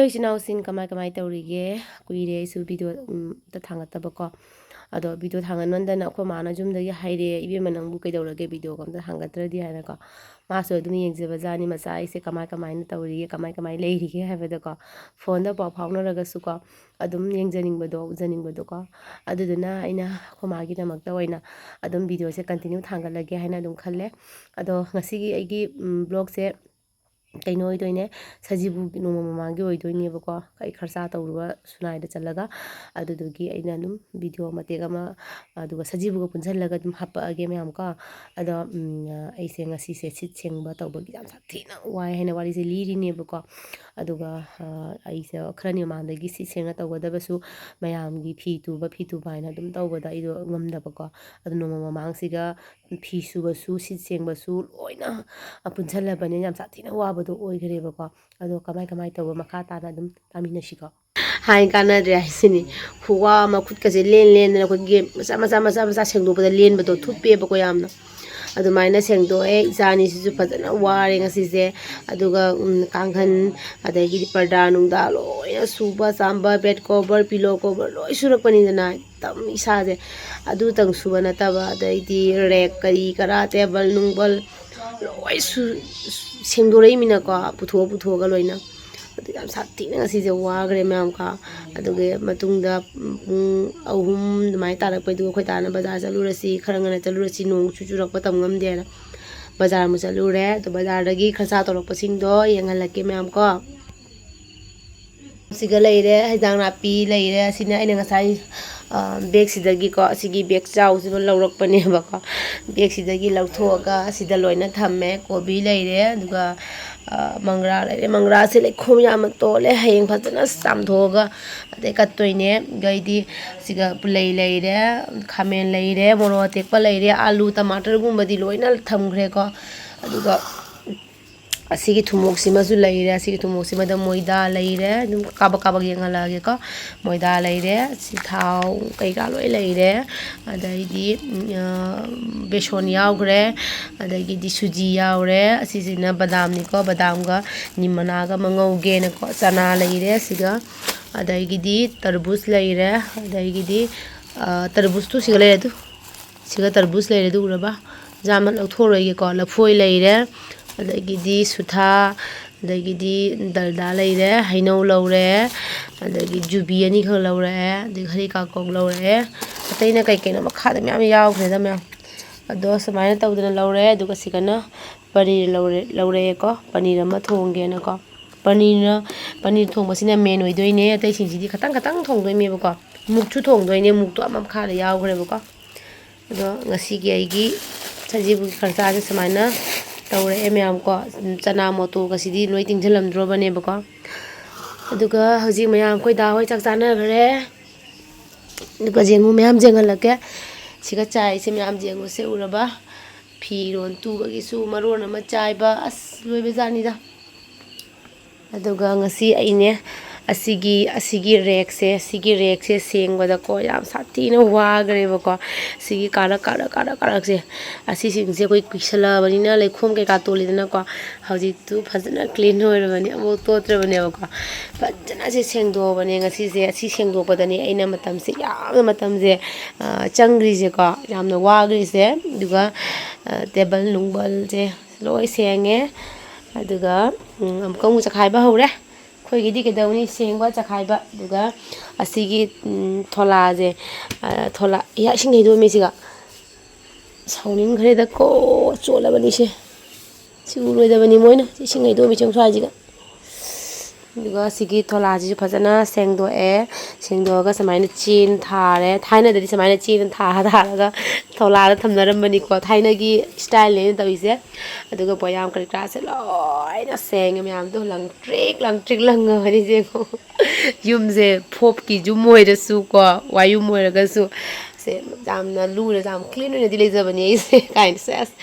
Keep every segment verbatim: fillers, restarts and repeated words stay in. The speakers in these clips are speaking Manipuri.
ꯑꯩꯈꯣꯏ ꯏꯆꯤꯟ ꯏꯅꯥꯎꯁꯤꯡ ꯀꯃꯥꯏ ꯀꯃꯥꯏ ꯇꯧꯔꯤꯒꯦ? ꯀꯨꯏꯔꯦ ꯑꯩꯁꯨ ꯚꯤꯗꯤꯑꯣ, ꯎꯝ, ꯑꯝꯇ ꯊꯥꯡꯒꯠꯇꯕꯀꯣ꯫ ꯑꯗꯣ ꯚꯤꯗꯤꯑꯣ ꯊꯥꯡꯒꯠꯃꯟꯗꯅ ꯑꯩꯈꯣꯏ ꯃꯥꯅ ꯌꯨꯝꯗꯒꯤ ꯍꯥꯏꯔꯛꯑꯦ, "ꯏꯕꯦꯝꯃ, ꯅꯪꯕꯨ ꯀꯩꯗꯧꯔꯒꯦ? ꯚꯤꯗꯤꯑꯣꯒ ꯑꯝꯇ ꯊꯥꯡꯒꯠꯇ꯭ꯔꯗꯤ?" ꯍꯥꯏꯅꯀꯣ꯫ ꯃꯥꯁꯨ ꯑꯗꯨꯝ ꯌꯦꯡꯖꯕꯖꯥꯠꯅꯤ, ꯃꯆꯥ ꯑꯩꯁꯦ ꯀꯃꯥꯏ ꯀꯃꯥꯏꯅ ꯇꯧꯔꯤꯒꯦ, ꯀꯃꯥꯏ ꯀꯃꯥꯏ ꯂꯩꯔꯤꯒꯦ ꯍꯥꯏꯕꯗꯀꯣ꯫ ꯐꯣꯟꯗ ꯄꯥꯎ ꯐꯥꯎꯅꯔꯒꯁꯨꯀꯣ, ꯑꯗꯨꯝ ꯌꯦꯡꯖꯅꯤꯡꯕꯗꯣ, ꯎꯖꯅꯤꯡꯕꯗꯣꯀꯣ꯫ ꯑꯗꯨꯗꯨꯅ ꯑꯩꯅ ꯑꯩꯈꯣꯏ ꯃꯥꯒꯤꯗꯃꯛꯇ ꯑꯣꯏꯅ ꯑꯗꯨꯝ ꯚꯤꯗꯤꯑꯣꯁꯦ ꯀꯟꯇꯤꯅ꯭ꯌꯨ ꯊꯥꯡꯒꯠꯂꯒꯦ ꯍꯥꯏꯅ ꯑꯗꯨꯝ ꯈꯜꯂꯦ꯫ ꯑꯗꯣ ꯉꯁꯤꯒꯤ ꯑꯩꯒꯤ, ꯎꯝ, ꯕ꯭ꯂꯣꯒꯁꯦ ꯀꯩꯅꯣ ꯑꯣꯏꯗꯣꯏꯅꯦ, ꯁꯖꯤꯕꯨꯒꯤ ꯅꯣꯡꯃ ꯃꯃꯥꯡꯒꯤ ꯑꯣꯏꯗꯣꯏꯅꯦꯕꯀꯣ꯫ ꯑꯩ ꯈꯔꯁꯥ ꯇꯧꯔꯨꯕ ꯁꯨꯅꯥꯏꯗ ꯆꯠꯂꯒ, ꯑꯗꯨꯗꯨꯒꯤ ꯑꯩꯅ ꯑꯗꯨꯝ ꯚꯤꯗꯤꯑꯣ ꯃꯇꯦꯛ ꯑꯃ, ꯑꯗꯨꯒ ꯁꯖꯤꯕꯨꯒ ꯄꯨꯟꯁꯤꯜꯂꯒ ꯑꯗꯨꯝ ꯍꯥꯞꯄꯛꯑꯒꯦ ꯃꯌꯥꯝ ꯀꯣ꯫ ꯑꯗꯣ, ꯎꯝ, ꯑꯩꯁꯦ ꯉꯁꯤꯁꯦ ꯁꯤꯠ ꯁꯦꯡꯕ ꯇꯧꯕꯒꯤ ꯌꯥꯝ ꯁꯥꯊꯤꯅ ꯋꯥꯏ ꯍꯥꯏꯅ ꯋꯥꯔꯤꯁꯦ ꯂꯤꯔꯤꯅꯦꯕꯀꯣ꯫ ꯑꯗꯨꯒ, ꯑ, ꯑꯩꯁꯦ ꯈꯔꯅꯤ ꯃꯃꯥꯡꯗꯒꯤ ꯁꯤꯠ ꯁꯦꯡꯅ ꯇꯧꯒꯗꯕꯁꯨ ꯃꯌꯥꯝꯒꯤ ꯐꯤ ꯇꯨꯕ, ꯐꯤ ꯇꯨꯕ ꯍꯥꯏꯅ ꯑꯗꯨꯝ ꯇꯧꯕꯗ ꯑꯩꯗꯣ ꯉꯝꯗꯕꯀꯣ꯫ ꯑꯗꯨ ꯅꯣꯡꯃ ꯃꯃꯥꯡꯁꯤꯒ ꯐꯤ ꯁꯨꯕꯁꯨ, ꯁꯤꯠ ꯁꯦꯡꯕꯁꯨ ꯂꯣꯏꯅ, ꯑ, ꯄꯨꯟꯁꯤꯜꯂꯕꯅꯤꯅ ꯌꯥꯝ ꯁꯥꯊꯤꯅ ꯋꯥꯕꯗꯣ ꯑꯣꯏꯈ꯭ꯔꯦꯕꯀꯣ꯫ ꯑꯗꯣ ꯀꯃꯥꯏ ꯀꯃꯥꯏ ꯇꯧꯕ ꯃꯈꯥ ꯇꯥꯅ ꯑꯗꯨꯝ ꯇꯥꯃꯤꯟꯅꯁꯤꯀꯣ꯫ ꯍꯥꯏ ꯀꯥꯟꯅꯗ꯭ꯔꯦ ꯍꯥꯏꯁꯤꯅꯤ꯫ ꯈꯨꯋꯥ ꯑꯃ, ꯈꯨꯠꯀꯁꯦ ꯂꯦꯟ ꯂꯦꯟꯗꯅ ꯑꯩꯈꯣꯏꯒꯤ ꯃꯆꯥ ꯃꯆꯥ ꯃꯆꯥ ꯃꯆꯥ ꯁꯦꯡꯗꯣꯛꯄꯗ ꯂꯦꯟꯕꯗꯣ ꯊꯨꯞꯄꯦꯕꯀꯣ ꯌꯥꯝꯅ꯫ ꯑꯗꯨꯃꯥꯏꯅ ꯁꯦꯡꯗꯣꯛꯑꯦ꯫ ꯏꯆꯥ ꯑꯅꯤꯁꯤꯁꯨ ꯐꯖꯅ ꯋꯥꯔꯦ ꯉꯁꯤꯁꯦ꯫ ꯑꯗꯨꯒ, ꯎꯝ, ꯀꯥꯡꯈꯟ, ꯑꯗꯒꯤꯗꯤ ꯄꯔꯗꯥ ꯅꯨꯡꯗꯥ ꯂꯣꯏꯅ ꯁꯨꯕ ꯆꯥꯝꯕ, bed cover, pillow cover ꯂꯣꯏ ꯁꯨꯔꯛꯄꯅꯤꯗꯅ꯫ ꯇꯝ ꯏꯁꯥꯁꯦ꯫ ꯑꯗꯨꯇꯪ ꯁꯨꯕ ꯅꯠꯇꯕ, ꯑꯗꯩꯗꯤ ꯔꯦꯛ ꯀꯔꯤ ꯀꯔꯥ, ꯇꯦꯕꯜ ꯅꯨꯡꯕꯜ ꯂꯣꯏ ꯁꯨ-, ꯁꯦꯡꯗꯣꯔꯛꯏꯃꯤꯅꯀꯣ, ꯄꯨꯊꯣꯛꯑ ꯄꯨꯊꯣꯛꯑꯒ ꯂꯣꯏꯅ꯫ ꯑꯗꯨ ꯌꯥꯝ ꯁꯥꯊꯤꯅ ꯉꯁꯤꯁꯦ ꯋꯥꯈ꯭ꯔꯦ ꯃꯌꯥꯝꯀꯣ꯫ ꯑꯗꯨꯒꯤ ꯃꯇꯨꯡꯗ ꯄꯨꯡ ꯑꯍꯨꯝ ꯑꯗꯨꯃꯥꯏꯅ ꯇꯥꯔꯛꯄꯩꯗꯨꯒ ꯑꯩꯈꯣꯏ ꯗꯥꯅ ꯕꯖꯥꯔ ꯆꯠꯂꯨꯔꯁꯤ, ꯈꯔ ꯉꯟꯅ ꯆꯠꯂꯨꯔꯁꯤ, ꯅꯣꯡꯁꯨ ꯆꯨꯔꯛꯄ ꯇꯝ ꯉꯝꯗꯦꯅ ꯕꯖꯥꯔ ꯑꯃꯨꯛ ꯆꯠꯂꯨꯔꯦ꯫ ꯑꯗꯣ ꯕꯖꯥꯔꯗꯒꯤ ꯈꯔ ꯁꯥ ꯇꯧꯔꯛꯄꯁꯤꯡꯗꯣ ꯌꯦꯡꯍꯜꯂꯛꯀꯦ ꯃꯌꯥꯝꯀꯣ꯫ ꯁꯤꯒ ꯂꯩꯔꯦ, ꯍꯦꯟꯖꯥꯡ ꯅꯥꯄꯤ ꯂꯩꯔꯦ꯫ ꯑꯁꯤꯅ ꯑꯩꯅ ꯉꯁꯥꯏ, ꯑ, ꯕꯦꯒꯁꯤꯗꯒꯤꯀꯣ, ꯑꯁꯤꯒꯤ ꯕꯦꯒ ꯆꯥꯎꯁꯤꯃ ꯂꯧꯔꯛꯄꯅꯦꯕꯀꯣ꯫ ꯕꯦꯒꯁꯤꯗꯒꯤ ꯂꯧꯊꯣꯛꯑꯒ ꯑꯁꯤꯗ ꯂꯣꯏꯅ ꯊꯝꯃꯦ꯫ ꯀꯣꯕꯤ ꯂꯩꯔꯦ, ꯑꯗꯨꯒ, ꯑ, ꯃꯪꯒ꯭ꯔꯥ ꯂꯩꯔꯦ꯫ ꯃꯪꯒ꯭ꯔꯥꯁꯦ ꯂꯩꯈꯣꯝ ꯌꯥꯝꯅ ꯇꯣꯜꯂꯦ꯫ ꯍꯌꯦꯡ ꯐꯖꯅ ꯆꯥꯝꯊꯣꯛꯑꯒ ꯑꯗꯩ ꯀꯠꯇꯣꯏꯅꯦ꯫ ꯑꯗꯩꯗꯤ ꯁꯤꯒ ꯄꯨꯂꯩ ꯂꯩꯔꯦ, ꯈꯥꯃꯦꯟ ꯂꯩꯔꯦ, ꯃꯣꯔꯣꯛ ꯑꯇꯦꯛꯄ ꯂꯩꯔꯦ, ꯑꯥꯂꯨ, ꯇꯃꯥꯇꯔꯒꯨꯝꯕꯗꯤ ꯂꯣꯏꯅ ꯊꯝꯈ꯭ꯔꯦꯀꯣ꯫ ꯑꯗꯨꯒ ꯑꯁꯤꯒꯤ ꯊꯨꯝꯃꯣꯛꯁꯤꯃꯁꯨ ꯂꯩꯔꯦ꯫ ꯑꯁꯤꯒꯤ ꯊꯨꯝꯃꯣꯛꯁꯤꯃꯗ ꯃꯣꯏꯗꯥ ꯂꯩꯔꯦ꯫ ꯑꯗꯨꯝ ꯀꯥꯕꯛ ꯀꯥꯕꯛ ꯌꯦꯡꯍꯜꯂꯛꯑꯒꯦꯀꯣ꯫ ꯃꯣꯏꯗꯥ ꯂꯩꯔꯦ꯫ ꯁꯤ ꯊꯥꯎ ꯀꯩꯀꯥ ꯂꯣꯏ ꯂꯩꯔꯦ꯫ ꯑꯗꯩꯗꯤ, ꯎꯝ, ꯑ, ꯕꯦꯁꯣꯟ ꯌꯥꯎꯈ꯭ꯔꯦ꯫ ꯑꯗꯒꯤꯗꯤ ꯁꯨꯖꯤ ꯌꯥꯎꯔꯦ꯫ ꯑꯁꯤꯁꯤꯅ ꯕꯗꯥꯝꯅꯤꯀꯣ꯫ ꯕꯗꯥꯝꯒ ꯅꯤꯝ ꯃꯅꯥꯒ ꯑꯃ ꯉꯧꯒꯦꯅꯀꯣ꯫ ꯆꯅꯥ ꯂꯩꯔꯦ ꯑꯁꯤꯒ꯫ ꯑꯗꯒꯤꯗꯤ ꯇꯔꯕꯨꯖ ꯂꯩꯔꯦ꯫ ꯑꯗꯒꯤꯗꯤ, ꯑ, ꯇꯔꯕꯨꯖꯇꯨ ꯁꯤꯒ ꯂꯩꯔꯦ ꯑꯗꯨ꯫ ꯁꯤꯒ ꯇꯔꯕꯨꯖ ꯂꯩꯔꯦ, ꯑꯗꯨ ꯎꯔꯕ? ꯖꯥꯝ ꯂꯧꯊꯣꯛꯑꯔꯣꯏꯒꯦꯀꯣ꯫ ꯂꯐꯣꯏ ꯂꯩꯔꯦ, ꯑꯗꯒꯤꯗꯤ ꯁꯨꯊꯥ, ꯑꯗꯒꯤꯗꯤ ꯗꯜꯗꯥ ꯂꯩꯔꯦ, ꯍꯩꯅꯧ ꯂꯧꯔꯦ, ꯑꯗꯒꯤ ꯖꯨꯕꯤ ꯑꯅꯤꯈꯛ ꯂꯧꯔꯛꯑꯦ, ꯑꯗꯒꯤ ꯍꯔꯤ ꯀꯥꯀꯣꯛ ꯂꯧꯔꯛꯑꯦ꯫ ꯑꯇꯩꯅ ꯀꯩ ꯀꯩꯅꯣ ꯃꯈꯥꯗ ꯃꯌꯥꯝ ꯌꯥꯎꯈ꯭ꯔꯦꯗ ꯃꯌꯥꯝ꯫ ꯑꯗꯣ ꯁꯨꯃꯥꯏꯅ ꯇꯧꯗꯅ ꯂꯧꯔꯦ꯫ ꯑꯗꯨꯒ ꯁꯤꯒꯅ ꯄꯅꯤꯔ ꯂꯧꯔꯦ, ꯂꯧꯔꯛꯑꯦꯀꯣ꯫ ꯄꯅꯤꯔ ꯑꯃ ꯊꯣꯡꯒꯦꯅꯀꯣ꯫ ꯄꯅꯤꯔꯅ, ꯄꯅꯤꯔ ꯊꯣꯡꯕꯁꯤꯅ ꯃꯦꯟ ꯑꯣꯏꯗꯣꯏꯅꯦ, ꯑꯇꯩꯁꯤꯡꯁꯤꯗꯤ ꯈꯇꯪ ꯈꯇꯪ ꯊꯣꯡꯗꯣꯏꯅꯦꯕꯀꯣ꯫ ꯃꯨꯛꯁꯨ ꯊꯣꯡꯗꯣꯏꯅꯦ, ꯃꯨꯛꯇꯣ ꯑꯃ ꯃꯈꯥꯗ ꯌꯥꯎꯈ꯭ꯔꯦꯕꯀꯣ꯫ ꯑꯗꯣ ꯉꯁꯤꯒꯤ ꯑꯩꯒꯤ ꯁꯖꯤꯕꯨꯒꯤ ꯈꯔꯆꯥꯁꯦ ꯁꯨꯃꯥꯏꯅ ꯇꯧꯔꯛꯑꯦ ꯃꯌꯥꯝ ꯀꯣ꯫ ꯆꯅꯥ ꯃꯣꯇꯣꯒꯁꯤꯗꯤ ꯂꯣꯏ ꯇꯤꯡꯁꯤꯜꯂꯝꯗ꯭ꯔꯣꯕꯅꯦꯕꯀꯣ꯫ ꯑꯗꯨꯒ ꯍꯧꯖꯤꯛ ꯃꯌꯥꯝ ꯑꯩꯈꯣꯏ ꯗꯥ ꯍꯣꯏ ꯆꯥꯛ ꯆꯥꯅꯈ꯭ꯔꯦ꯫ ꯑꯗꯨꯒ ꯌꯦꯡꯉꯨ ꯃꯌꯥꯝ ꯌꯦꯡꯍꯜꯂꯛꯀꯦ꯫ ꯁꯤꯒ ꯆꯥꯏꯁꯦ ꯃꯌꯥꯝ ꯌꯦꯡꯉꯨꯁꯦ, ꯎꯔꯕ? ꯐꯤꯔꯣꯟ ꯇꯨꯕꯒꯤꯁꯨ ꯃꯔꯣꯟ ꯑꯃ ꯆꯥꯏꯕ, ꯑꯁ, ꯂꯣꯏꯕ ꯖꯥꯠꯅꯤꯗ꯫ ꯑꯗꯨꯒ ꯉꯁꯤ ꯑꯩꯅꯦ, ꯑꯁꯤꯒꯤ, ꯑꯁꯤꯒꯤ ꯔꯦꯛꯁꯦ, ꯁꯤꯒꯤ ꯔꯦꯛꯁꯦ ꯁꯦꯡꯕꯗꯀꯣ ꯌꯥꯝ ꯁꯥꯊꯤꯅ ꯋꯥꯈ꯭ꯔꯦꯕꯀꯣ꯫ ꯁꯤꯒꯤ ꯀꯥꯔꯛ, ꯀꯥꯔꯛ, ꯀꯥꯔꯛ, ꯀꯥꯔꯛꯁꯦ, ꯑꯁꯤꯁꯤꯡꯁꯦ ꯑꯩꯈꯣꯏ ꯀꯨꯏꯁꯜꯂꯛꯑꯕꯅꯤꯅ ꯂꯩꯈꯣꯝ ꯀꯩꯀꯥ ꯇꯣꯜꯂꯤꯗꯅꯀꯣ꯫ ꯍꯧꯖꯤꯛꯇꯨ ꯐꯖꯅ ꯀ꯭ꯂꯤꯟ ꯑꯣꯏꯔꯕꯅꯤ, ꯑꯃꯨꯛ ꯇꯣꯠꯇ꯭ꯔꯕꯅꯦꯕꯀꯣ꯫ ꯐꯖꯅ ꯁꯤ ꯁꯦꯡꯗꯣꯛꯑꯕꯅꯦ ꯉꯁꯤꯁꯦ꯫ ꯑꯁꯤ ꯁꯦꯡꯗꯣꯛꯄꯗꯅꯦ ꯑꯩꯅ ꯃꯇꯝꯁꯦ, ꯌꯥꯝꯅ ꯃꯇꯝꯁꯦ, ꯑ, ꯆꯪꯈ꯭ꯔꯤꯁꯦꯀꯣ꯫ ꯌꯥꯝꯅ ꯋꯥꯈ꯭ꯔꯤꯁꯦ꯫ ꯑꯗꯨꯒ, ꯑ, ꯇꯦꯕꯜ ꯅꯨꯡꯕꯜꯁꯦ ꯂꯣꯏ ꯁꯦꯡꯉꯦ꯫ ꯑꯗꯨꯒ, ꯎꯝ, ꯑꯃꯨꯛꯀ ꯑꯃꯨꯛ ꯆꯈꯥꯏꯕ ꯍꯧꯔꯦ꯫ ꯑꯩꯈꯣꯏꯒꯤꯗꯤ ꯀꯩꯗꯧꯅꯤ, ꯁꯦꯡꯕ, ꯆꯈꯥꯏꯕ꯫ ꯑꯗꯨꯒ ꯑꯁꯤꯒꯤ, ꯎꯝ, ꯊꯣꯂꯥꯁꯦ, ꯑ, ꯊꯣꯂꯥ, ꯏꯌꯥ, ꯏꯁꯤꯡ ꯍꯩꯗꯣꯛꯑꯝꯃꯦ ꯁꯤꯒ꯫ ꯁꯥꯎꯅꯤꯡꯈ꯭ꯔꯦꯗꯀꯣ, ꯆꯣꯠꯂꯕꯅꯤꯁꯦ꯫ ꯁꯤ ꯎꯔꯣꯏꯗꯕꯅꯤ ꯃꯣꯏꯅ, ꯁꯤ ꯏꯁꯤꯡ ꯍꯩꯗꯣꯛꯑꯝꯃꯤ ꯆꯦꯡꯁ꯭ꯋꯥꯏꯁꯤꯒ꯫ ꯑꯗꯨꯒ ꯁꯤꯒꯤ ꯊꯣꯂꯥꯁꯤꯁꯨ ꯐꯖꯅ ꯁꯦꯡꯗꯣꯛꯑꯦ꯫ ꯁꯦꯡꯗꯣꯛꯑꯒ ꯁꯨꯃꯥꯏꯅ ꯆꯦꯟ ꯊꯥꯔꯦ꯫ ꯊꯥꯏꯅꯗꯗꯤ ꯁꯨꯃꯥꯏꯅ ꯆꯦꯟ ꯊꯥꯔ ꯊꯥꯔꯒ ꯊꯣꯂꯥꯗ ꯊꯝꯅꯔꯝꯕꯅꯤꯀꯣ꯫ ꯊꯥꯏꯅꯒꯤ ꯏꯁꯇꯥꯏꯜꯅꯦ ꯑꯩꯅ ꯇꯧꯔꯤꯁꯦ꯫ ꯑꯗꯨꯒ ꯄꯣꯌꯥꯝ ꯀꯔꯤ ꯀꯔꯥꯁꯦ ꯂꯣꯏꯅ ꯁꯦꯡꯉꯦ ꯃꯌꯥꯝꯗꯣ, ꯂꯪꯇ꯭ꯔꯤꯛ ꯂꯪꯇ꯭ꯔꯤꯛ ꯂꯪꯉꯕꯅꯤ ꯌꯦꯡꯉꯣ꯫ ꯌꯨꯝꯁꯦ ꯐꯣꯞꯀꯤ ꯌꯨꯝ ꯑꯣꯏꯔꯁꯨꯀꯣ, ꯋꯥꯌꯨꯝ ꯑꯣꯏꯔꯒꯁꯨ ꯁꯦ ꯌꯥꯝꯅ ꯂꯨꯅ, ꯌꯥꯝ ꯀ꯭ꯂꯤꯟ ꯑꯣꯏꯅꯗꯤ ꯂꯩꯖꯕꯅꯦ ꯑꯩꯁꯦ ꯀꯥꯏꯅ ꯁꯦꯁ꯫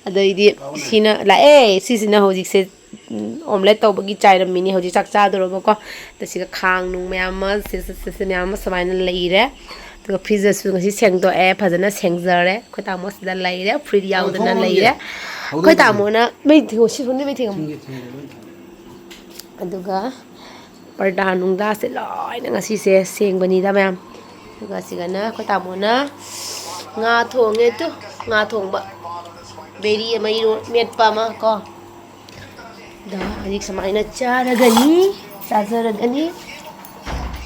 ꯑꯗꯩꯗꯤ ꯁꯤꯅ ꯂꯥꯛꯑꯦ꯫ ꯁꯤꯁꯤꯅ ꯍꯧꯖꯤꯛꯁꯦ, ꯎꯝ, ꯑꯣꯝꯂꯦꯠ ꯇꯧꯕꯒꯤ ꯆꯥꯏꯔꯝꯃꯤꯅꯤ꯫ ꯍꯧꯖꯤꯛ ꯆꯥꯛ ꯆꯥꯗꯣꯔꯕꯀꯣ꯫ ꯑꯗ ꯁꯤꯒ ꯈꯥꯡ ꯅꯨꯡ ꯃꯌꯥꯝ ꯑꯃ, ꯁꯤ, ꯁꯤ, ꯁꯤ, ꯁꯤ ꯃꯌꯥꯝ ꯑꯃ ꯁꯨꯃꯥꯏꯅ ꯂꯩꯔꯦ꯫ ꯑꯗꯨꯒ ꯐ꯭ꯔꯤꯖꯇꯁꯨ ꯉꯁꯤ ꯁꯦꯡꯗꯣꯛꯑꯦ, ꯐꯖꯅ ꯁꯦꯡꯖꯔꯦ꯫ ꯑꯩꯈꯣꯏ ꯇꯥꯃꯣ ꯁꯤꯗ ꯂꯩꯔꯦ, ꯐ꯭ꯔꯤꯗ ꯌꯥꯎꯗꯅ ꯂꯩꯔꯦ꯫ ꯑꯩꯈꯣꯏ ꯇꯥꯃꯣꯅ ꯃꯩ ꯊꯤꯡꯉꯣ, ꯁꯤ ꯐꯣꯟꯗ ꯃꯩ ꯊꯤꯡꯉꯝꯃꯣ꯫ ꯑꯗꯨꯒ ꯄꯔꯗꯥ ꯅꯨꯡꯗꯥꯁꯦ ꯂꯣꯏꯅ ꯉꯁꯤꯁꯦ ꯁꯦꯡꯕꯅꯤꯗ ꯃꯌꯥꯝ꯫ ꯑꯗꯨꯒ ꯁꯤꯒꯅ ꯑꯩꯈꯣꯏ ꯇꯥꯃꯣꯅ ꯉꯥ ꯊꯣꯡꯉꯦ ꯇꯨ, ꯉꯥ ꯊꯣꯡꯕ꯫ ꯕꯦꯔꯤ ꯑꯃ, ꯏꯔꯣ-, ꯃꯦꯠꯄ ꯑꯃ ꯀꯣ꯫ ꯑꯗꯣ ꯍꯧꯖꯤꯛ ꯁꯨꯃꯥꯏꯅ ꯆꯥꯔꯒꯅꯤ, ꯆꯥꯖꯔꯒꯅꯤ꯫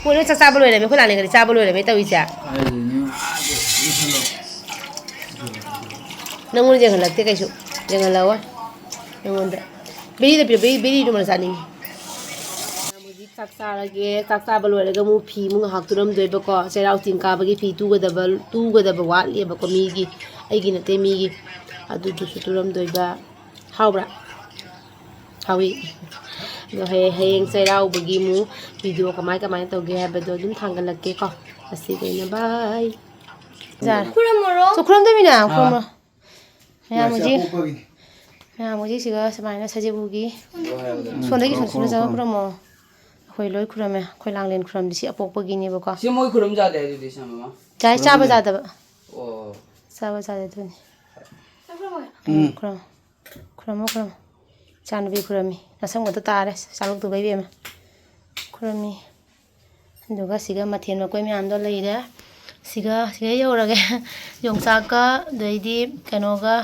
ꯃꯣꯏ ꯂꯣꯏ ꯆꯥꯛ ꯆꯥꯕ ꯂꯣꯏꯔꯝꯃꯦ, ꯑꯩꯈꯣꯏ ꯂꯥꯡꯂꯦꯟꯒꯗꯤ ꯆꯥꯕ ꯂꯣꯏꯔꯝꯃꯦ ꯇꯧꯔꯤꯁꯦ꯫ ꯅꯪꯉꯣꯟꯗ ꯌꯦꯡꯍꯜꯂꯛꯇꯦ ꯀꯩꯁꯨ, ꯌꯦꯡꯍꯜꯂꯛꯑꯣꯏ ꯅꯪꯉꯣꯟꯗ꯫ ꯕꯦꯔꯤꯗ ꯄꯤꯔꯣ, ꯕꯦꯔꯤ, ꯕꯦꯔꯤꯗꯨꯃ ꯆꯥꯅꯤꯡꯉꯤ꯫ ꯍꯧꯖꯤꯛ ꯆꯥꯛ ꯆꯥꯔꯒꯦ, ꯆꯥꯛ ꯆꯥꯕ ꯂꯣꯏꯔꯒ ꯑꯃꯨꯛ ꯐꯤ ꯑꯃꯨꯛ ꯉꯥꯏꯍꯥꯛ ꯇꯨꯔꯝꯗꯣꯏꯕꯀꯣ꯫ ꯆꯩꯔꯥꯎ ꯆꯤꯡ ꯀꯥꯕꯒꯤ ꯐꯤ ꯇꯨꯒꯗꯕ, ꯇꯨꯒꯗꯕ ꯋꯥꯠꯂꯤꯕꯀꯣ ꯃꯤꯒꯤ, ꯑꯩꯒꯤ ꯅꯠꯇꯦ ꯃꯤꯒꯤ꯫ ꯑꯗꯨꯗꯨꯁꯨ ꯇꯨꯔꯝꯗꯣꯏꯕ꯫ ꯍꯥꯎꯕ꯭ꯔꯥ? ꯍꯥꯎꯏ꯫ ꯑꯗꯣ ꯍꯌꯦꯡ, ꯍꯌꯦꯡ ꯆꯩꯔꯥꯎꯕꯒꯤ ꯑꯃꯨꯛ ꯚꯤꯗꯤꯑꯣ ꯀꯃꯥꯏ ꯀꯃꯥꯏꯅ ꯇꯧꯒꯦ ꯍꯥꯏꯕꯗꯣ ꯑꯗꯨꯝ ꯊꯥꯡꯒꯠꯂꯛꯀꯦꯀꯣ꯫ ꯉꯁꯤꯒꯤ ꯑꯣꯏꯅ ꯕꯥꯏ꯫ ꯈꯨꯔꯝꯃꯣꯔꯣ? ꯆꯣ, ꯈꯨꯔꯝꯗꯣꯏꯃꯤꯅ, ꯑꯥ꯫ ꯈꯨꯔꯝꯃꯣ꯫ ꯃꯌꯥꯝ ꯉꯁꯤ ꯍꯧꯖꯤꯛ, ꯑꯄꯣꯛꯄꯒꯤꯅꯤ꯫ ꯃꯌꯥꯝ ꯍꯧꯖꯤꯛ ꯁꯤꯒ ꯁꯨꯃꯥꯏꯅ ꯁꯖꯤꯕꯨꯒꯤ ꯁꯣꯝꯗꯒꯤ ꯁꯨꯝ ꯁꯨꯝ ꯆꯪꯉꯛꯄ꯭ꯔꯣ ꯑꯃꯨꯛ? ꯑꯩꯈꯣꯏ ꯂꯣꯏ ꯈꯨꯔꯝꯃꯦ꯫ ꯑꯩꯈꯣꯏ ꯂꯥꯡꯂꯦꯟ ꯈꯨꯔꯝꯗꯤ ꯁꯤ ꯑꯄꯣꯛꯄꯒꯤꯅꯦꯕꯀꯣ꯫ ꯁꯤ ꯃꯣꯏ ꯈꯨꯔꯨꯝ ꯌꯥꯗꯦ ꯑꯗꯨꯗꯤ ꯁꯝꯃ? ꯌꯥꯏ, ꯆꯥꯕ ꯌꯥꯗꯕ꯫ ꯑꯣ꯫ ꯆꯥꯕ ꯌꯥꯗꯦ ꯑꯗꯨꯅꯤ꯫ ꯎꯝ꯫ ꯈꯨꯔꯝꯃꯣ꯫ ꯈꯨꯔꯝꯃꯣ, ꯈꯨꯔꯝꯃꯣ꯫ ꯏꯆꯥꯅꯨꯄꯤ ꯈꯨꯔꯝꯃꯤ꯫ ꯅꯁꯝꯒꯗꯣ ꯇꯥꯔꯦ, ꯆꯥꯂꯣꯛꯇꯨꯒ ꯏꯕꯦꯝꯃ꯫ ꯈꯨꯔꯝꯃꯤ꯫ ꯑꯗꯨꯒ ꯁꯤꯒ ꯃꯊꯦꯜ ꯃꯀꯣꯏ ꯃꯌꯥꯝꯗꯣ ꯂꯩꯔꯦ꯫ ꯁꯤꯒ, ꯁꯤꯒ ꯌꯧꯔꯒꯦ꯫ ꯌꯣꯡꯆꯥꯛꯀ, ꯑꯗꯩꯗꯤ ꯀꯩꯅꯣꯒ,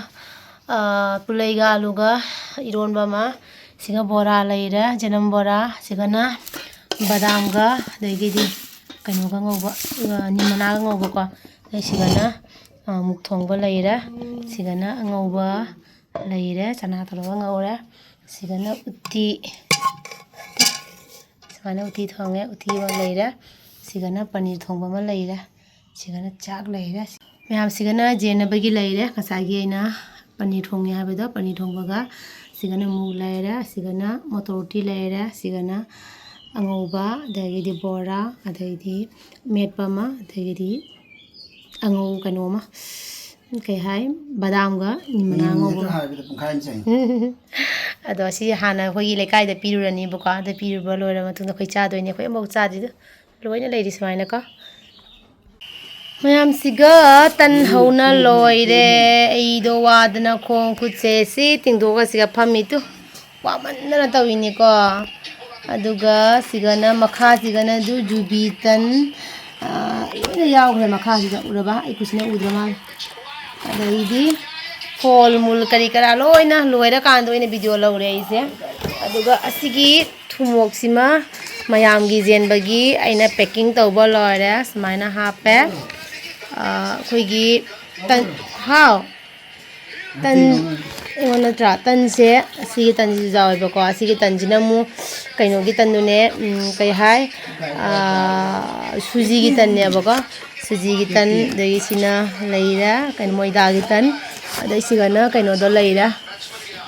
ꯑꯥ, ꯄꯨꯂꯩꯒ ꯑꯂꯨꯒ ꯏꯔꯣꯟꯕ ꯑꯃ꯫ ꯁꯤꯒ ꯕꯣꯔꯥ ꯂꯩꯔꯦ, ꯌꯦꯅꯝ ꯕꯣꯔꯥ꯫ ꯁꯤꯒꯅ ꯕꯗꯥꯝꯒ, ꯑꯗꯒꯤꯗꯤ ꯀꯩꯅꯣꯒ ꯉꯧꯕ, ꯑꯥ, ꯅꯤꯝ ꯃꯅꯥꯒ ꯉꯧꯕꯀꯣ꯫ ꯑꯗꯩ ꯁꯤꯒꯅ, ꯑꯥ, ꯃꯨꯛ ꯊꯣꯡꯕ ꯂꯩꯔꯦ꯫ ꯁꯤꯒꯅ ꯑꯉꯧꯕ ꯂꯩꯔꯦ, ꯆꯅꯥ ꯇꯧꯔꯒ ꯉꯧꯔꯦ꯫ ꯁꯤꯒꯅ ꯎꯇꯤ꯫ ꯁꯨꯃꯥꯏꯅ ꯎꯇꯤ ꯊꯣꯡꯉꯦ, ꯎꯇꯤ ꯑꯃ ꯂꯩꯔꯦ꯫ ꯁꯤꯒꯅ ꯄꯅꯤꯔ ꯊꯣꯡꯕ ꯑꯃ ꯂꯩꯔꯦ꯫ ꯁꯤꯒꯅ ꯆꯥꯛ ꯂꯩꯔꯦ꯫ ꯃꯌꯥꯝ ꯁꯤꯒꯅ ꯌꯦꯟꯅꯕꯒꯤ ꯂꯩꯔꯦ꯫ ꯉꯁꯥꯏꯒꯤ ꯑꯩꯅ ꯄꯅꯤꯔ ꯊꯣꯡꯉꯦ ꯍꯥꯏꯕꯗꯣ, ꯄꯅꯤꯔ ꯊꯣꯡꯕꯒ꯫ ꯁꯤꯒꯅ ꯃꯨꯛ ꯂꯩꯔꯦ꯫ ꯁꯤꯒꯅ ꯃꯣꯇꯣꯔ ꯎꯇꯤ ꯂꯩꯔꯦ꯫ ꯁꯤꯒꯅ ꯑꯉꯧꯕ, ꯑꯗꯒꯤꯗꯤ ꯕꯣꯔꯥ, ꯑꯗꯩꯗꯤ ꯃꯦꯠꯄ ꯑꯃ, ꯑꯗꯒꯤꯗꯤ ꯑꯉꯧ ꯀꯩꯅꯣ ꯑꯃ, ꯀꯩ ꯍꯥꯏ, ꯕꯗꯥꯝꯒ ꯅꯤꯝ ꯃꯅꯥ ꯑꯉꯧꯕ ꯑꯃ꯫ ꯑꯗꯣ ꯁꯤ ꯍꯥꯟꯅ ꯑꯩꯈꯣꯏꯒꯤ ꯂꯩꯀꯥꯏꯗ ꯄꯤꯔꯨꯔꯅꯤꯕꯀꯣ꯫ ꯑꯗ ꯄꯤꯔꯨꯕ ꯂꯣꯏꯔꯕ ꯃꯇꯨꯡꯗ ꯑꯩꯈꯣꯏ ꯆꯥꯗꯣꯏꯅꯦ꯫ ꯑꯩꯈꯣꯏ ꯑꯃꯐꯥꯎ ꯆꯥꯗ꯭ꯔꯤꯗ, ꯂꯣꯏꯅ ꯂꯩꯔꯤ ꯁꯨꯃꯥꯏꯅꯀꯣ꯫ ꯃꯌꯥꯝꯁꯤꯒ ꯇꯟ ꯍꯧꯅ ꯂꯣꯏꯔꯦ꯫ ꯑꯩꯗꯣ ꯋꯥꯗꯅ ꯈꯣꯡ ꯈꯨꯠꯁꯦ ꯁꯤ ꯇꯤꯡꯊꯣꯛꯑꯒ ꯁꯤꯒ ꯐꯝꯃꯤ ꯇꯨ꯫ ꯋꯥꯃꯟꯗꯅ ꯇꯧꯔꯤꯅꯤꯀꯣ꯫ ꯑꯗꯨꯒ ꯁꯤꯒꯅ, ꯃꯈꯥꯁꯤꯒꯅ ꯑꯗꯨ ꯖꯨꯕꯤ ꯇꯟ, ꯑꯥ, ꯂꯣꯏꯅ ꯌꯥꯎꯈ꯭ꯔꯦ ꯃꯈꯥꯁꯤꯗ꯫ ꯎꯔꯕ? ꯑꯩ ꯈꯨꯠꯁꯤꯅ ꯎꯗ꯭ꯔ ꯃꯥꯜꯂꯦ꯫ ꯑꯗꯩꯗꯤ ꯐꯣꯜ ꯃꯨꯜ ꯀꯔꯤ ꯀꯔꯥ ꯂꯣꯏꯅ ꯂꯣꯏꯔꯀꯥꯟꯗ ꯑꯣꯏꯅ ꯚꯤꯗꯤꯑꯣ ꯂꯧꯔꯦ ꯑꯩꯁꯦ꯫ ꯑꯗꯨꯒ ꯑꯁꯤꯒꯤ ꯊꯨꯝꯃꯣꯛꯁꯤꯃ ꯃꯌꯥꯝꯒꯤ ꯌꯦꯟꯕꯒꯤ ꯑꯩꯅ ꯄꯦꯛꯀꯤꯡ ꯇꯧꯕ ꯂꯣꯏꯔꯦ꯫ ꯁꯨꯃꯥꯏꯅ ꯍꯥꯞꯄꯦ꯫ ꯑꯥ, ꯑꯩꯈꯣꯏꯒꯤ ꯇꯟ, ꯍꯥꯎ? ꯇꯟ, ꯑꯩꯉꯣꯟ ꯅꯠꯇ꯭ꯔꯥ? ꯇꯟꯁꯦ, ꯑꯁꯤꯒꯤ ꯇꯟꯁꯤꯁꯨ ꯌꯥꯎꯋꯦꯕꯀꯣ꯫ ꯑꯁꯤꯒꯤ ꯇꯟꯁꯤꯅ ꯑꯃꯨꯛ ꯀꯩꯅꯣꯒꯤ ꯇꯟꯗꯨꯅꯦ, ꯎꯝ, ꯀꯩ ꯍꯥꯏ? ꯑꯥ, ꯁꯨꯖꯤꯒꯤ ꯇꯟꯅꯦꯕꯀꯣ꯫ ꯁꯨꯖꯤꯒꯤ ꯇꯟ, ꯑꯗꯒꯤ ꯁꯤꯅ ꯂꯩꯔꯦ, ꯀꯩꯅꯣ, ꯃꯣꯏꯗꯥꯒꯤ ꯇꯟ, ꯑꯗꯩ ꯁꯤꯒꯅ ꯀꯩꯅꯣꯗꯣ ꯂꯩꯔꯦ,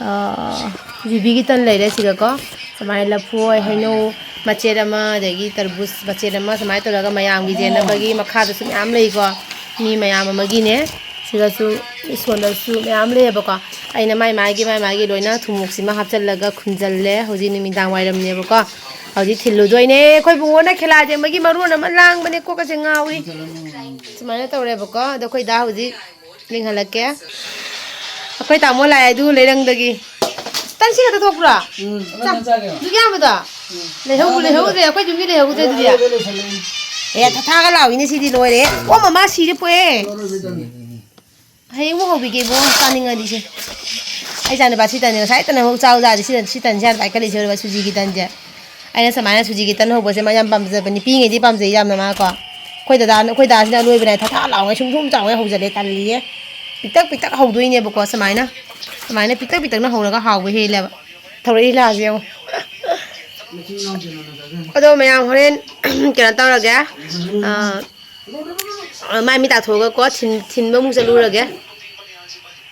ꯑꯥ, ꯌꯨꯕꯤꯒꯤ ꯇꯟ ꯂꯩꯔꯦ ꯁꯤꯒꯀꯣ꯫ ꯁꯨꯃꯥꯏꯅ ꯂꯐꯣꯏ, ꯍꯩꯅꯧ ꯃꯆꯦꯠ ꯑꯃ, ꯑꯗꯒꯤ ꯇꯔꯕꯨꯖ ꯃꯆꯦꯠ ꯑꯃ, ꯁꯨꯃꯥꯏꯅ ꯇꯧꯔꯒ ꯃꯌꯥꯝꯒꯤ ꯌꯦꯟꯅꯕꯒꯤ ꯃꯈꯥꯗꯁꯨ ꯃꯌꯥꯝ ꯂꯩꯀꯣ꯫ ꯃꯤ ꯃꯌꯥꯝ ꯑꯃꯒꯤꯅꯦ꯫ ꯁꯤꯗꯁꯨ, ꯁꯣꯝꯗꯁꯨ ꯃꯌꯥꯝ ꯂꯩꯌꯦꯕꯀꯣ꯫ ꯑꯩꯅ ꯃꯥꯏ ꯃꯥꯒꯤ, ꯃꯥꯏ ꯃꯥꯒꯤ ꯂꯣꯏꯅ ꯊꯨꯝꯃꯣꯛꯁꯤꯃ ꯍꯥꯞꯆꯜꯂꯒ ꯈꯨꯝꯖꯜꯂꯦ꯫ ꯍꯧꯖꯤꯛ ꯅꯨꯃꯤꯗꯥꯡ ꯋꯥꯏꯔꯝꯅꯦꯕꯀꯣ꯫ ꯍꯧꯖꯤꯛ ꯊꯤꯜꯂꯨꯗꯣꯏꯅꯦ꯫ ꯑꯩꯈꯣꯏ ꯕꯨꯡꯉꯣꯅ ꯈꯦꯂꯥ ꯌꯦꯡꯕꯒꯤ ꯃꯔꯣꯟ ꯑꯃ ꯂꯥꯡꯕꯅꯦ, ꯀꯣꯛꯀꯁꯦ ꯉꯥꯎꯔꯤ꯫ ꯁꯨꯃꯥꯏꯅ ꯇꯧꯔꯦꯕꯀꯣ꯫ ꯑꯗꯣ ꯑꯩꯈꯣꯏ ꯗꯥ ꯍꯧꯖꯤꯛ ꯌꯦꯡꯍꯜꯂꯛꯀꯦ꯫ ꯑꯩꯈꯣꯏ ꯇꯥꯃꯣ ꯂꯥꯛꯑꯦ ꯑꯗꯨ ꯂꯩꯔꯪꯗꯒꯤ꯫ ꯇꯟ ꯁꯤ ꯈꯛꯇ ꯊꯣꯛꯄ꯭ꯔꯣ? ꯎꯝ, ꯆꯥ, ꯑꯗꯨ ꯌꯥꯝꯕꯗꯣ? ꯂꯩꯍꯧꯕ ꯂꯩꯍꯧꯗ꯭ꯔꯦ, ꯑꯩꯈꯣꯏ ꯌꯨꯝꯒꯤ ꯂꯩꯍꯧꯗ꯭ꯔꯦ ꯑꯗꯨꯗꯤ꯫ ꯑꯦ, ꯊꯥꯊꯥꯒ ꯂꯥꯎꯏꯅꯦ ꯁꯤꯗꯤ ꯂꯣꯏꯔꯦ꯫ ꯑꯣ, ꯃꯃꯥ ꯁꯤꯔꯦ ꯄꯣꯛꯑꯦ꯫ ꯍꯌꯦꯡ ꯑꯃꯨꯛ ꯍꯧꯕꯤꯒꯦ ꯏꯕꯨꯡꯉꯣ, ꯆꯥꯅꯤꯡꯉꯗꯤ ꯁꯦ꯫ ꯑꯩ ꯏꯆꯥꯅꯨꯄꯥ ꯁꯤ ꯇꯟꯁꯦ ꯉꯁꯥꯏ ꯇꯟ ꯑꯃꯨꯛ ꯆꯥꯎ ꯌꯥꯗꯦ, ꯁꯤ ꯇꯟ, ꯁꯤ ꯇꯟꯁꯦ ꯌꯥꯝ ꯄꯥꯏꯈꯠꯂꯤꯁꯦ, ꯎꯔꯕ? ꯁꯨꯖꯤꯒꯤ ꯇꯟꯁꯦ꯫ ꯑꯩꯅ ꯁꯨꯃꯥꯏꯅ ꯁꯨꯖꯤꯒꯤ ꯇꯟ ꯍꯧꯕꯁꯦ ꯃꯥ ꯌꯥꯝ ꯄꯥꯝꯖꯕꯅꯤ, ꯄꯤꯛꯏꯉꯩꯗꯤ ꯄꯥꯝꯖꯩ ꯌꯥꯝꯅ ꯃꯥ ꯀꯣ꯫ ꯑꯩꯈꯣꯏ ꯗꯗꯥꯅ, ꯑꯩꯈꯣꯏ ꯗꯥꯁꯤꯅ ꯑꯅꯣꯏꯕꯅꯦ, ꯊꯥ ꯊꯥ ꯂꯥꯎꯉꯩ ꯁꯨꯝ ꯁꯨꯝ ꯆꯥꯎꯉꯩ ꯍꯧꯖꯜꯂꯦ, ꯇꯜꯂꯤꯌꯦ꯫ ꯄꯤꯛꯇꯛ ꯄꯤꯛꯇꯛ ꯍꯧꯗꯣꯏꯅꯦꯕꯀꯣ, ꯁꯨꯃꯥꯏꯅ꯫ ꯁꯨꯃꯥꯏꯅ ꯄꯤꯛꯇꯛ ꯄꯤꯛꯇꯛꯅ ꯍꯧꯔꯒ ꯍꯥꯎꯕ ꯍꯦꯜꯂꯦꯕ꯫ ꯊꯧꯔꯛꯏ ꯂꯥꯁꯦ ꯌꯦꯡꯉꯣ꯫ ꯑꯗꯣ ꯃꯌꯥꯝ ꯍꯣꯔꯦꯟ ꯀꯩꯅꯣ ꯇꯧꯔꯒꯦ꯫ ꯑꯥ, ꯃꯥꯏ ꯃꯤ ꯇꯥꯊꯣꯛꯑꯒꯀꯣ, ꯊꯤꯟ-, ꯊꯤꯟꯕ ꯑꯃꯨꯛ ꯆꯠꯂꯨꯔꯒꯦ꯫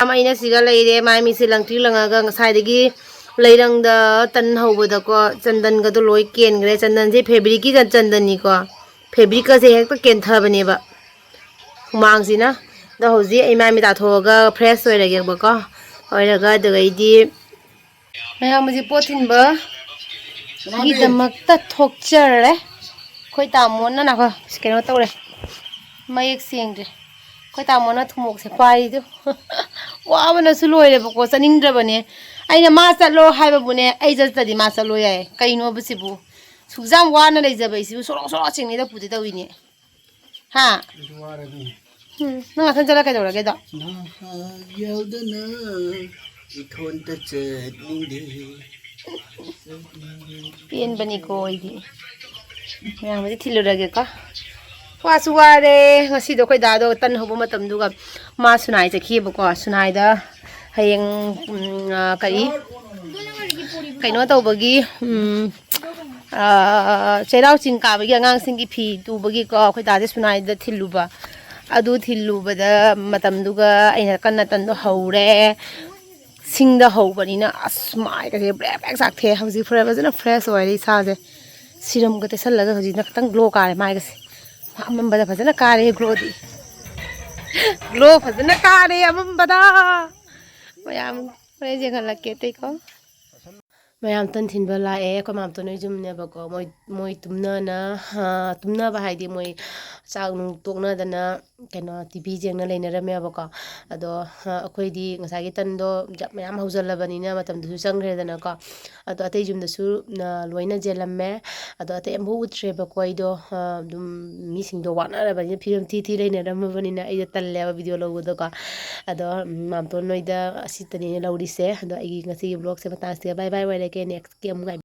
ꯑꯃ ꯑꯩꯅ ꯁꯤꯒ ꯂꯩꯔꯦ, ꯃꯥꯏ ꯃꯤꯠꯁꯦ ꯂꯪꯇ꯭ꯔꯤ ꯂꯪꯉꯒ ꯉꯁꯥꯏꯗꯒꯤ ꯂꯩꯔꯪꯗ ꯇꯟ ꯍꯧꯕꯗꯀꯣ, ꯆꯟꯗꯟꯒꯗꯣ ꯂꯣꯏ ꯀꯦꯟꯈ꯭ꯔꯦ꯫ ꯆꯟꯗꯟꯁꯦ fabricꯀꯤ ꯆꯟꯗꯟꯅꯤꯀꯣ, fabricꯀꯁꯦ ꯍꯦꯛꯇ ꯀꯦꯟꯊꯕꯅꯦꯕ꯫ ꯍꯨꯃꯥꯡꯁꯤꯅ꯫ ꯑꯗꯣ ꯍꯧꯖꯤꯛ ꯑꯩ ꯃꯥꯏ ꯃꯤꯠ ꯇꯥꯊꯣꯛꯑꯒ fresh ꯑꯣꯏꯔꯒꯦꯕꯀꯣ꯫ ꯑꯣꯏꯔꯒ ꯑꯗꯨꯒꯩꯗꯤ ꯃꯌꯥꯝ ꯍꯧꯖꯤꯛ ꯄꯣꯠ ꯊꯤꯟꯕ ꯒꯤꯗꯃꯛꯇ ꯊꯣꯛꯆꯔꯦ꯫ ꯑꯩꯈꯣꯏ ꯇꯥꯃꯣꯅ ꯅꯥꯀꯣ ꯀꯩꯅꯣ ꯇꯧꯔꯦ꯫ ꯃꯌꯦꯛ ꯁꯦꯡꯗ꯭ꯔꯦ꯫ ꯑꯩꯈꯣꯏ ꯇꯥꯃꯣꯅ ꯊꯨꯝꯃꯣꯛꯁꯦ ꯄꯥꯏꯔꯤꯗꯣ꯫ ꯋꯥꯕꯅꯁꯨ ꯂꯣꯏꯔꯦꯕꯀꯣ, ꯆꯠꯅꯤꯡꯗ꯭ꯔꯕꯅꯦ꯫ ꯑꯩꯅ ꯃꯥ ꯆꯠꯂꯣ ꯍꯥꯏꯕꯕꯨꯅꯦ, ꯑꯩ ꯆꯠꯇ꯭ꯔꯗꯤ ꯃꯥ ꯆꯠꯂꯣ ꯌꯥꯏ꯫ ꯀꯩꯅꯣꯕ ꯁꯤꯕꯨ? ꯁꯨꯛ ꯌꯥꯝ ꯋꯥꯅ ꯂꯩꯖꯕ ꯑꯩꯁꯤꯕꯨ ꯁꯣꯔꯣꯛ ꯁꯣꯔꯣꯛ ꯆꯤꯡꯅꯤꯗ ꯄꯨꯗꯦ ꯇꯧꯏꯅꯦ꯫ ꯍꯥ? ꯑꯩꯁꯨ ꯋꯥꯔꯕꯅꯤ꯫ ꯎꯝ, ꯅꯪ ꯉꯥꯛꯇꯪ ꯆꯠꯂ ꯀꯩꯗꯧꯔꯒꯦꯗꯣ? ꯅꯍꯥꯛ ꯌꯥꯎꯗꯅ ꯏꯊꯣꯟꯇ ꯆꯠꯅꯤꯡꯗꯦ꯫ ꯄꯦꯟꯕꯅꯤꯀꯣ ꯑꯩꯗꯤ꯫ ꯃꯌꯥꯝꯕꯨꯗꯤ ꯊꯤꯜꯂꯨꯔꯒꯦꯀꯣ꯫ ꯋꯥꯁꯨ ꯋꯥꯔꯦ꯫ ꯉꯁꯤꯗꯣ ꯑꯩꯈꯣꯏ ꯗꯥꯗꯣ ꯇꯟ ꯍꯧꯕ ꯃꯇꯝꯗꯨꯒ ꯃꯥ ꯁꯨꯅꯥꯏ ꯆꯠꯈꯤꯑꯕꯀꯣ꯫ ꯁꯨꯅꯥꯏꯗ ꯍꯌꯦꯡ, ꯎꯝ, ꯑ, ꯀꯔꯤ? ꯀꯩꯅꯣ ꯇꯧꯕꯒꯤ, ꯎꯝ, ꯑ, ꯆꯩꯔꯥꯎ ꯆꯤꯡ ꯀꯥꯕꯒꯤ ꯑꯉꯥꯡꯁꯤꯡꯒꯤ ꯐꯤ ꯇꯨꯕꯒꯤꯀꯣ, ꯑꯩꯈꯣꯏ ꯗꯥꯁꯦ ꯁꯨꯅꯥꯏꯗ ꯊꯤꯜꯂꯨꯕ꯫ ꯑꯗꯨ ꯊꯤꯜꯂꯨꯕꯗ ꯃꯇꯝꯗꯨꯒ ꯑꯩꯅ ꯀꯟꯅ ꯇꯟꯗꯣ ꯍꯧꯔꯦ꯫ ꯁꯤꯡꯗ ꯍꯧꯕꯅꯤꯅ ꯑꯁ ꯃꯥꯏꯒꯁꯦ ꯕ꯭ꯔꯦꯛ ꯕ꯭ꯔꯦꯛ ꯆꯥꯛꯊꯦ꯫ ꯍꯧꯖꯤꯛ ꯐꯔ-, ꯐꯖꯅ fresh ꯑꯣꯏꯔꯦ ꯏꯁꯥꯁꯦ꯫ ꯁꯤꯔꯝꯒ ꯇꯩꯁꯜꯂꯒ ꯍꯧꯖꯤꯛꯅ ꯈꯤꯇꯪ glow ꯀꯥꯔꯦ ꯃꯥꯏꯒꯁꯦ꯫ ꯑꯃꯝꯕꯗ ꯐꯖꯅ ꯀꯥꯔꯦ glowꯗꯤ꯫ Glow ꯐꯖꯅ ꯀꯥꯔꯦ ꯑꯃꯝꯕꯗ꯫ ꯃꯌꯥꯝ ꯍꯣꯔꯦꯟ ꯌꯦꯡꯍꯜꯂꯛꯀꯦ ꯑꯇꯩꯀꯣ꯫ ꯃꯌꯥꯝ ꯇꯟ ꯊꯤꯟꯕ ꯂꯥꯛꯑꯦ꯫ ꯑꯩꯈꯣꯏ ꯃꯥꯝꯇꯣꯟ ꯍꯣꯏ ꯌꯨꯝꯅꯦꯕꯀꯣ꯫ ꯃꯣꯏ, ꯃꯣꯏ ꯇꯨꯝꯅꯅ, ꯑ, ꯇꯨꯝꯅꯕ ꯍꯥꯏꯗꯤ ꯃꯣꯏ ꯆꯥꯛ ꯅꯨꯡ ꯇꯣꯛꯅꯗꯅ ꯀꯩꯅꯣ T V ꯌꯦꯡꯅ ꯂꯩꯅꯔꯝꯃꯦꯕꯀꯣ꯫ ꯑꯗꯣ, ꯑ, ꯑꯩꯈꯣꯏꯗꯤ ꯉꯁꯥꯏꯒꯤ ꯇꯟꯗꯣ ꯃꯌꯥꯝ ꯍꯧꯖꯜꯂꯕꯅꯤꯅ ꯃꯇꯝꯗꯨꯁꯨ ꯆꯪꯈ꯭ꯔꯦꯗꯅꯀꯣ꯫ ꯑꯗꯣ ꯑꯇꯩ ꯌꯨꯝꯗꯁꯨ, ꯑ, ꯂꯣꯏꯅ ꯌꯦꯜꯂꯝꯃꯦ꯫ ꯑꯗꯣ ꯑꯇꯩ ꯑꯃꯐꯥꯎ ꯎꯠꯇ꯭ꯔꯦꯕꯀꯣ ꯑꯩꯗꯣ꯫ ꯑ, ꯑꯗꯨꯝ ꯃꯤꯁꯤꯡꯗꯣ ꯋꯥꯅꯔꯕꯅꯤꯅ, ꯐꯤꯕꯝ ꯊꯤ ꯊꯤ ꯂꯩꯅꯔꯝꯃꯕꯅꯤꯅ ꯑꯩꯗꯣ ꯇꯜꯂꯦꯕ video ꯂꯧꯕꯗꯣꯀꯣ꯫ ꯑꯗꯣ, ꯎꯝ, ꯃꯥꯝꯇꯣꯟ ꯅꯣꯏꯗ ꯑꯁꯤꯇꯅꯤꯅ ꯂꯧꯔꯤꯁꯦ꯫ ꯑꯗꯣ ꯑꯩꯒꯤ ꯉꯁꯤꯒꯤ vlogꯁꯦ ꯃꯇꯥꯡꯁꯤꯗ bye bye ꯑꯣꯏꯔꯒꯦ꯫ Nextꯀꯤ ꯑꯃꯨꯛ ꯉꯥꯏꯕꯤꯌꯨ꯫